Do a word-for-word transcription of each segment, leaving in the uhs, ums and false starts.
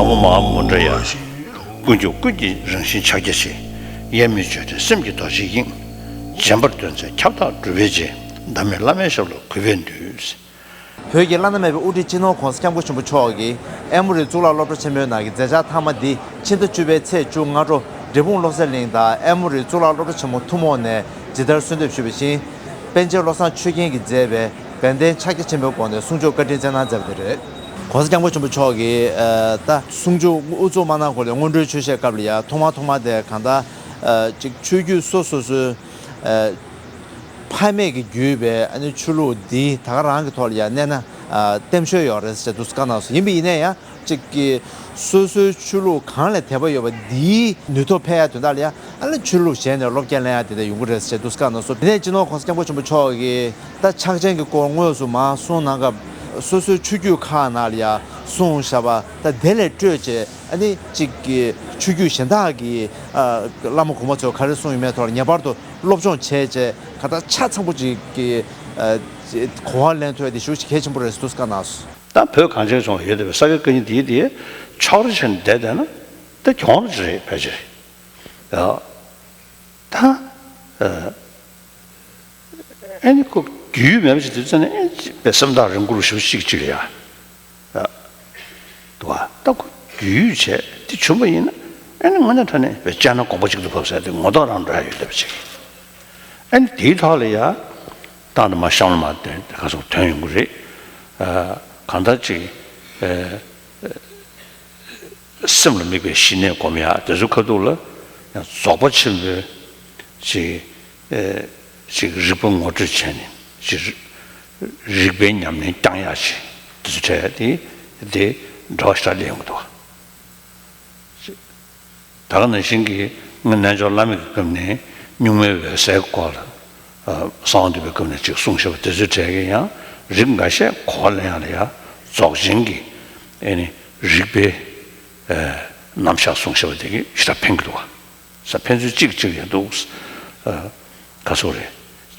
ཨོཾ་ཨཱཿཧཱུྃ་མུ་དྲ་ཡ། ཀུན་ཁྱབ་ཀུན་གྱི་རང་བཞིན་ཕྱག་རྒྱ་ཆེ། དབྱེར་མེད་བརྗོད་བྲལ་སེམས་ཀྱི་རྡོ་རྗེའི་དབྱིངས། བྱམས་པར་སྟོན་མཛད་ཁྱབ་བདག་གྲུབ་པའི་རྗེ། ཟླ་མེད་བླ་མའི་ཞབས་ལ་གུས་པས་འདུད། བོད་ཀྱི་བླ་ན་མེད་པའི་དབུ་ཁྲིད་སྤྱི་ནོར་༸གོང་ས་༸སྐྱབས་མགོན་ཆེན་པོ་མཆོག་གིས་ཨེ་མོ་རི་གཙུག་ལག་སློབ་གྲྭ་ཆེན་མོའི་ནང་གི་མཛད་འཆར་མཐའ་མ་འདི་ཕྱི་ཟླ་བཅུ་པའི་ཚེས་བཅོ་ལྔ་དྲོ་འབྲས་སྤུངས་བློ་གསལ་གླིང་དང་ཨེ་མོ་རི་གཙུག་ལག་སློབ་གྲྭ་ཆེན་མོ་ཐུན་མོང་ནས་ཇི་ལྟར་གསོལ་འདེབས་ཞུས་པ་བཞིན། པཎ་ཆེན་བློ་བཟང་ཆོས་རྒྱན་གྱིས་མཛད་པའི་དཔལ་ལྡན་ཕྱག་རྒྱ་ཆེན་པོའི་སྒོ་ནས་གསུང་ཆོས་བཀའ་དྲིན་སྩལ་གནང་མཛད་པ་དེ་རེད། ༸གོང་ས་༸སྐྱབས་མགོན་ཆེན་པོ་མཆོག་གིས་ད་གསུང་ཆོས་དབུ་འཛུགས་མ་གནང་གོང་ལ་སྔོན་འགྲོའི་ཆོས་བཤད་སྐབས་ལ་ཡ་ཐོག་མ་ཐོག་མ་དེ་གང་ལྟར་ཅིག་ཆོས་བརྒྱུད་སོ་སོ་སོའི་ཕ་མེས་ཀྱིས་བརྒྱུད་པའི་ཨ་ནི་ཆོས་ལུགས་འདི་ད་ག་རང་གི་ཐོག་ལ་ཡ་གནས་ན་བརྟན་ཤོས་ཡོད་རེད་ཟེར་འདུག་བཀའ་གནང་སོང་། ཡིན་པ་ཡིན་ན་ཡང་ཅིག་གི་སོ་སོའི་ཆོས་ལུགས་གང་ལ་དད་པ་ཡོད་པ་འདིའི་ནུས་སྟོབས་འཕེལ་ཡ་དོན་དག་ལ་ཡ་ཨ་ནི་ཆོས་ལུགས་གཞན་ནས་སློབ་སྐྱོན་ལེན་ཡ་དེ་འདྲ་ཡོང་གི་རེད་ཟེར་འདུག་བཀའ་གནང་སོང་། དེ་ནས་སྤྱི་ནོར་༸གོང་ས་༸སྐྱབས་མགོན་ཆེན་པོ་མཆོག་གིས་ད་ཕྱག་ཆེན་གྱི་སྐོར་དངོས་སུ་མར་གསུང་གནང་སྐབས་སོ་སོའི་ཆོས་བརྒྱུད་ཁག་ནང་ལ་ཡ་གསུངས་བཞག་པ་ད་དེ་ལས་སྤྲོས་བྱས་ཨ་ནི་གཅིག་གི་ཆོས་བརྒྱུད་གཞན་དག་གི་ཨ་བླ་མ་གོང་མ་ཚོས་ག་རེ་གསུངས་ཡོད་མེད་ཐོག་ལ་ངེས་པར་དུ་སློབ་སྦྱོང་བྱས་བྱས་ག་ད་ཆ་ཚང་པོ་ཅིག་གི་ཨ་གོ་བ་ལེན་ཐུབ་ཡ་དེ་ཞེ་པོ་ཅིག་གལ་ཆེན་པོ་རེད་ཟེར་འདུག་བཀའ་གནང་སོང་། ད་བོད་གངས་ཅན་ལྗོངས་ཡོད་བསྡད་པའི་ས་དགེ་བཀའ་རྙིང་འདིའི་དེ་ཕྱོགས་རིས་བྱས་ནས་བསྡད་བསྡད་ན་ད་གྱོང་རེད་ཕལ་ཆེར། ཡ། ད། ཨ་ཨེ་ནི་ཁོ་རྒྱུས་མེད་པ་ཞིག་དུས་ཙམ་ནས་ཨེ་ཅི་པའི་སེམས་ཐག་རིང་པོ་རུ་ཞུ་གཅིག་གཅིག་ལ་ཡ། ཡ། འདུག་བ། ད་ཁོ་རྒྱུས་བྱས་དེ་བྱུང་པ་ཡིན་ན་ཨེ་ནི་དངོས་གནས་དྲང་གནས་པའི་སྤྱན་ན་དགོངས་པ་གཅིག་ཏུ་བབས་ཟེར་དེ་ངོ་ཐོག་རང་འགྲོ་ཡ་ཡོད་བསྡད་པ་ཅིག་ཨེ་ནི་དེའི་ཐོག་ལ་ཡ། ཏང་དུ་མ་གཤམ་ལ་མ་དེ་ག་སོང་ཐོན་ཡོང་གི་རེད། ཨ་གང་ལྟར་ཅིག་ཨེ། སེམས་ལ་དམིགས་པའི་ཞི་གནས་སྒོམ་ཡག་དེ་ཚོའི་ཁ་ཐུག་ལ་ཡང་རྫོགས་པ་ཆེན་པོའི་ཅིག་ཨེ་ཅིག་རིག་པ་ངོ་སྤྲོད་བྱས་ནས་ཅིག་རིག་པའི་ཉམས་ལེན་བསྐྱང་ཡག་ཅིག་དེ་ཚོ་འཕྲད་དེ་དེ་འབྲེལ་བ་ཞེ་དྲག་སླེབས་ཡོང་གི་འདུག་བ། ད་ག་ནང་བཞིན་གྱི་ང་རྣལ་འབྱོར་བླ་མེད་ཀྱི་སྐབས་ནས་གཉུག་མའི་འོད་གསལ་གྱི་སྐོར་ལ་གསང་བ་འདུས་པའི་སྐབས་ནས་ཅིག་གསུངས་བཞག་པ་དེ་ཚོའི་གྲས་ཀྱི་ཡང་རིགས་འགའ་ཤས་གོ་བ་ལེན་ཡག་ལ་ཡང་རྫོགས་ཆེན་གྱི་ཨེ་ནི་རིགས་པའི་ཨེ་རྣམ་གཞག་གསུངས་བཞག་པ་དེ་གིས་ཞེ་དྲག་ཕན་གྱི་འདུག་བ། ས་ཕན་ཚུན་གཅིག་གཅིག་ཡང་འདུག་ཨ་ག་སོ་རེད།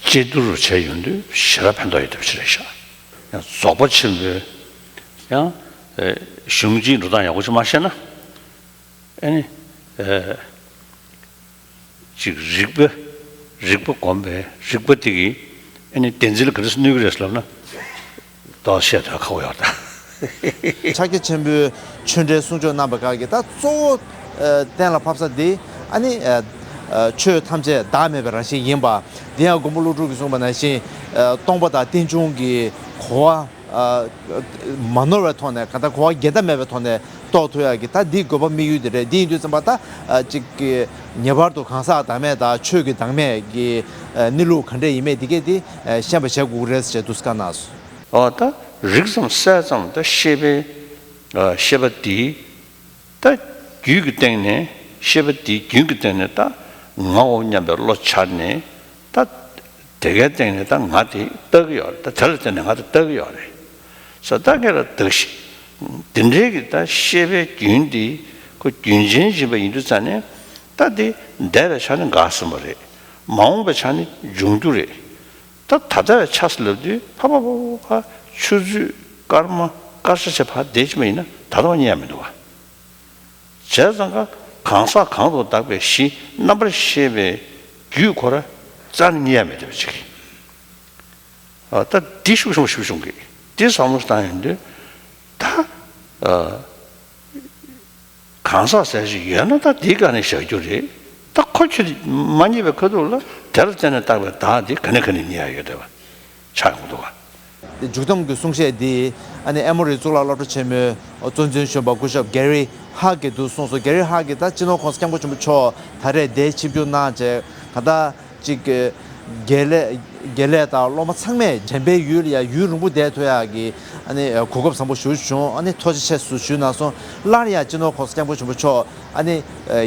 དཔྱད་བསྡུར་བྱས་ཡོང་དུས་ཞེ་དྲག་ཕན་ཐོགས་ཡོད་བསྡད་པ་ཞིག་རེད་ཤག་ཡང་རྫོགས་པ་ཆེན་པོའི་ཡང་ཨེ་གཞུང་སྤྱིའི་འགྲོ་སྟངས་ཡག་པོ་ཅིག་མ་ཤེས་ན། ཨ་ནི། ཨ་ཅིག་རིག་པ། རིག་པ་སྒོམ་པའི་རིག་པ་དེ་གིས་ཨ་ནི་བདེན་འཛིན་ལ་ག་འདྲ་སེ་གནོད་ཀྱི་རེད་ཟེར་ལབ་ན། ཏོག་བཤད་ཐུབ་ཁག་པོ་ཡོད་ད། ཕྱག་རྒྱ་ཆེན་པོའི་ཆོས་འབྲེལ་གསུང་ཆོས་གནང་བའི་སྐབས་ཀྱི་ད་གཙོ་བོ་ཨ་གཏན་ལ་ཕབ་ས་འདི་ཨ་ནི་ཨ་ཨ་ཆོས་ཐམས་ཅད་བདག་མེད་པའི་རང་བཞིན་ཡིན་པ། འདི་ཡང་མགོན་པོ་ཀླུ་སྒྲུབ་ཀྱིས་གསུངས་པ་ནང་བཞིན་ཨ་སྟོང་པ་དང་རྟེན་འབྱུང་གི་གོ་བ། ཨ་མ་ནོར་བའི་ཐོག་ནས་གང་ལྟར་གོ་བ་འགལ་ཟླ་མེད་པའི་ཐོག་ནས་རྟོགས་ཐུབ་ཡག་གི་ད་འདི་དགོས་པ་དམིགས་ཡུལ་དེ་རེད། འདི་ཡིན་དུས་ཙམ་པ་ད་ཨ་ཅིག་གི་ངེས་པར་དུ་གང་ཟག་བདག་མེད་དང་ཆོས་ཀྱི་བདག་མེད་ཀྱི་ཨ་གནས་ལུགས་ག་འདྲས་ཡིན་མེད་འདི་གས་དེ་ཨ་ཤེས་པ་བྱེད་དགོས་ཀྱི་རེད་ཟེར་འདུག་བཀའ་གནང་སོང་། ཨོ་ད་རིག་ཙམ་གསལ་ཙམ་ད་ཤེས་པའི་ཨ་ཤེས་པ་འདི་ད་རྒྱུད་ཀྱི་སྟེང་ནས་ཤེས་པ་འདི་རྒྱུད་ཀྱི་སྟེང་ནས་ད་ངའོ་སྙམ་པའི་བློ་འཆར་ནས། ད་དེ་གའི་སྟེང་ནས་ད་ང་དེ་ལྟ་གི་ཡོད་རེད། ད་དེ་ལ་བརྟེན་ནས་ང་དེ་ལྟ་གི་ཡོད་རེད། ས་ད་ག་ར་གདགས་གཞི། དེ་འདྲའི་གི་ད་ཤེས་པའི་རྒྱུན་འདི་ཁོ་རྒྱུན་ཅན་ཡིན་པ་ཡིན་དུས་ཙང་ནས་ད་དེ་འདས་པའི་ཆ་ནས་འགག་ཟིན་པ་རེད། མ་འོངས་པའི་ཆ་ནས་འབྱུང་རྒྱུ་རེད། ད་ད་ལྟ་བའི་ཆ་ཟེར་ལབ་དུས་ཕ་ཕ་ཕ་ཕ་ཕ་ཆུ་ཚོད་སྐར་མ་སྐར་ཆ་བྱས་ཕར་བསྡད་ཕྱིན་པ་ཡིན་ན་ད་ལྟ་བ་རྙེད་ཡ་མི་འདུག་བ། བྱས་ཙང་ཀ་གང་ཟག་གང་དུ་བདག་པའི་གཞི་རྣམ་པར་ཤེས་པའི་རྒྱུད་ཁོ་ར་རྩ་ནས་རྙེད་ཡ་མེད་བསྡད་པ་ཅིག་ཨ་ད་འདི་ཤུགས་ཆེན་པོ་ཞེ་པོ་བྱུང་གི། འདི་བསམ་བློ་བཏང་ཡོང་དུས་ད་ཨ་གང་ཟག་ཟེར་ཞིག་ཡོད་ན་ད་འདི་ག་ནས་བཞག་རྒྱུ་རེད། ད་ཁོ་ཁྱོད་མ་རྙེད་པའི་ཁ་ཐུག་ལ་དེ་ལ་བརྟེན་ནས་བཏགས་པའི་བདག་འདི་ག་ནས་ག་ནས་རྙེད་ཡ་ཡོད་བསྡད་པ་ཆགས་ཡོང་གི་འདུག་ག་མཇུག་བསྡོམས་ཀྱི་གསུང་བཤད་འདི་ཨ་ནི་ཨེ་མོ་རི་གཙུག་ལག་སློབ་གྲྭ་ཆེན་མོའི་གཙོ་འཛིན་གཞོན་པ་སྐུ་ཞབས་གེ་རི་ཧག་གིས་འདུག་གསུངས་སོང་། གེ་རི་ཧག་གིས་ད་སྤྱི་ནོར་༸གོང་ས་༸སྐྱབས་མགོན་ཆེན་པོ་མཆོག་ད་རེས་འདིར་ཆིབས་བསྒྱུར་གནང་བྱས་གང་ལྟར་ཅིག་དགེ་ལས་དགེ་ལས་དང་སློབ་མ་ཚང་མས་དྲན་པའི་ཡུལ་ལ་ཡང་ཡུན་རིང་པོ་བསྡད་ཐུབ་ཡག་གི་ཨ་ནི་གོ་སྐབས་བཟང་པོ་ཞེ་པོ་བྱུང་། ཨ་ནི་ཐུགས་རྗེ་ཆེ་ཞུ་ཞུས་གནང་སོང་། སླར་ཡང་སྤྱི་ནོར་༸གོང་ས་༸སྐྱབས་མགོན་ཆེན་པོ་མཆོག་ཨ་ནི་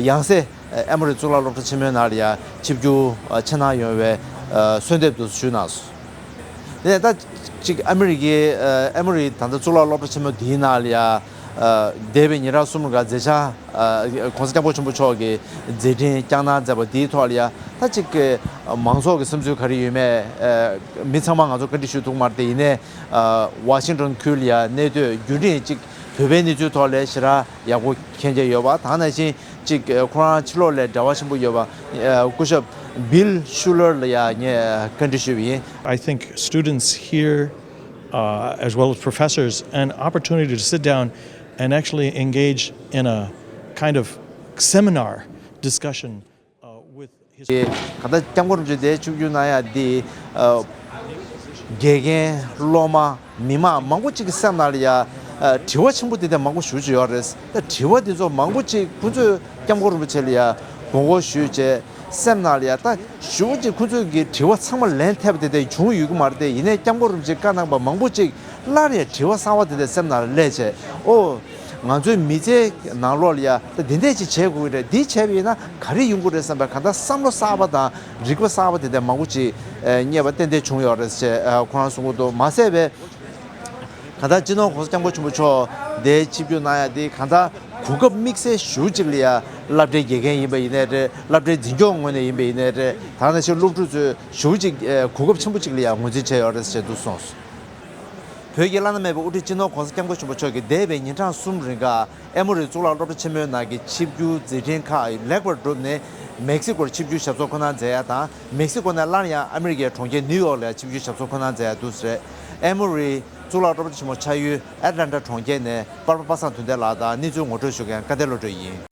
ཡང་སེ་ཨེ་མོ་རི་གཙུག་ལག་སློབ་གྲྭ་ཆེན་མོའི་ནང་ལ་ཡང་ཆིབས་བསྒྱུར་ཨ་ཆེད་གནང་ཡོང་བའི་ཨ་གསོལ་འདེབས་དུ་ཞུས་གནང་སོང་། དེ་ནས་ད་ཅིག་ཨ་མི་རི་ཀའི་ཨ་ཨེ་མོ་རི་ད་ལྟ་གཙུག་ལག་སློབ་གྲྭ་ཆེན་མོ་འདིའི་ནང་ལ་ཡང་ཨ་འདས་པའི་ཉིན་གྲངས་གསུམ་རིང་མཛད་འཆར་ཨ་༸གོང་ས་༸སྐྱབས་མགོན་ཆེན་པོ་མཆོག་གིས་མཛད་འཕྲིན་བསྐྱངས་གནང་མཛད་པ་འདིའི་ཐོག་ལ་ཡང་ད་ཅིག་གི་མང་ཚོགས་ཀྱི་བསམ་ཚུལ་ག་རེ་ཡོད་མེད་ཨ་མི་ཚང་མ་ང་ཚོ་བཀའ་འདྲི་ཞུ་ཐུབ་མ་རེད་དེ། ཡིན་ནའི་ཨ་ཝ་ཤིང་ཊོན་ཁུལ་ལ་ཡང་གནས་སྡོད་བརྒྱུད་རིམ་ཅིག་ བོད་པའི་གནས་ཚུལ་ཐོག་ལ་ཞེ་དྲག་ཡག་པོ་མཁྱེན་རྒྱ་ཡོད་པ། ད་ནང་བཞིན་གཅིག་ཁོ་རང་ཕྱི་ལོགས་ལ་འབྲེལ་བ་ཆེན་པོ་ཡོད་པ་སྐུ་ཞབས་Bill Schuler ལ་ཡང་ངས་བཀའ་འདྲི་ཞུས་པ་ཡིན། I think students here, uh, as well as professors, an opportunity to sit down and actually engage in a kind of seminar discussion, uh, with his གང་ལྟར་སྐྱབས་མགོན་རིན་པོ་ཆེ་དེ་ཆིབས་བསྒྱུར་གནང་ཡ་དེ་དགེ་རྒན། སློབ་མ། མི་མང་མང་པོ་ཅིག་གི་སེམས་ནང་ལ་ཡ་དྲི་བ་ཆེན་པོ་དེ་འདྲ་མང་པོ་ཞེ་པོ་ཅིག་ཡོད་རེད། ད་དྲི་བ་དེ་ཚོ་མང་པོ་ཅིག་ཁོང་ཚོས་སྐྱབས་མགོན་རིན་པོ་ཆེ་ལ་ཡ་དགོངས་སྐོར་ཞུས་བྱས། སེམས་ནང་ལ་ཡ་ད་ཞེ་པོ་ཅིག་ཁོང་ཚོས་ཀྱི་དྲི་བ་ཚང་མ་ལན་ཐེབས་པ་དེ་འདྲ་བྱུང་ཡོད་ཀྱི་མ་རེད་དེ། ཡིན་ནའི་སྐྱབས་མགོན་རིན་པོ་ཆེས་བཀའ་གནང་པ་མང་པོ་ཅིག་སླར་ཡང་དྲི་བ་གསར་པ་དེ་འདྲ་སེམས་ནང་ལ་སླེབས་བྱས། ཨོ། ང་ཚོའི་མི་ཚེའི་ནང་ལོགས་ལ་ཡ་ད་འདི་འདྲས་ཅིག་བྱེད་དགོས་ཀྱི་རེད། འདི་བྱས་པ་ཡིན་ན་ག་རེ་ཡོང་གི་རེད་བསམ་པའི་གང་ལྟར་བསམ་བློ་གསར་པ་དང་རིག་པ་གསར་པ་དེ་འདྲ་མང་པོ་ཅིག་རྙེད་པ་ཏན་ཏན་བྱུང་ཡོད་རེད་ཅེས་ཁོ་རང་གསུང་གི་འདུག་མ་ཟད་པའི་གང་ལྟར་སྤྱི་ནོར་༸གོང་ས་༸སྐྱབས་མགོན་ཆེན་པོ་མཆོག་འདིར་ཆིབས་བསྒྱུར་གནང་ཡ་འདི་གང་ལྟར་གོ་སྐབས་དམིགས་བསལ་ཞེ་པོ་ཅིག་ལ་ཡ་སློབ་གྲྭའི་དགེ་རྒན་ཡིན་པ་ཡིན་ནའི་རེད། སློབ་གྲྭའི་འཛིན་སྐྱོང་ངོས་ནས་ཡིན་པ་ཡིན་ནའི་རེད། ད་ནང་བཞིན་སློབ་ཕྲུག་ཚོས་ཞེ་པོ་ཅིག་གོ་སྐབས་ཆེན་པོ་ཅིག་ལ་ཡ་ངོས་འཛིན་བྱས་ཡོད་རེད་ཅེས་འདུག་གསུངས། བོད་ཀྱི་བླ་ན་མེད་པའི་དབུ་ཁྲིད་སྤྱི་ནོར་༸གོང་ས་༸སྐྱབས་མགོན་ཆེན་པོ་མཆོག་གིས་འདས་པའི་ཉིན་གྲངས་གསུམ་རིང་ག་ཨེ་མོ་རི་གཙུག་ལག་སློབ་གྲྭ་ཆེན་མོའི་ནང་གི་ཆིབས་བསྒྱུར་མཛད་འཕྲིན་ཁག་ལེགས་པར་བསྒྲུབས་ནས། མེག་སི་ཀོར་ཆིབས་བསྒྱུར་ཞབས་སོར་འཁོད་གནང་མཛད་ཡ་དང་། མེག་སི་ཀོ་ནས་སླར་ཡང་ཨ་མི་རི་ཀའི་གྲོང་ཁྱེར་ནིའུ་ཡོག་ལ་ཆིབས་བསྒྱུར་ཞབས་སོར་འཁོད་གནང་མཛད་ཡ་འདུག་ཟེར། ཨེ་མོ་རི་གཙུག་ལག་སློབ་གྲྭ་ཆེན་མོ་ཆགས་ཡུལ་ཨེ་ཏི་ལན་ཊ་གྲོང་ཁྱེར་ནས་པར་པ་པ་སངས་དོན་ལྡན་ལགས་དང་གནས་ཚུལ་ངོ་སྤྲོད་ཞུ་མཁན་སྐལ་ལྡན་བློ་གྲོས་ཡིན།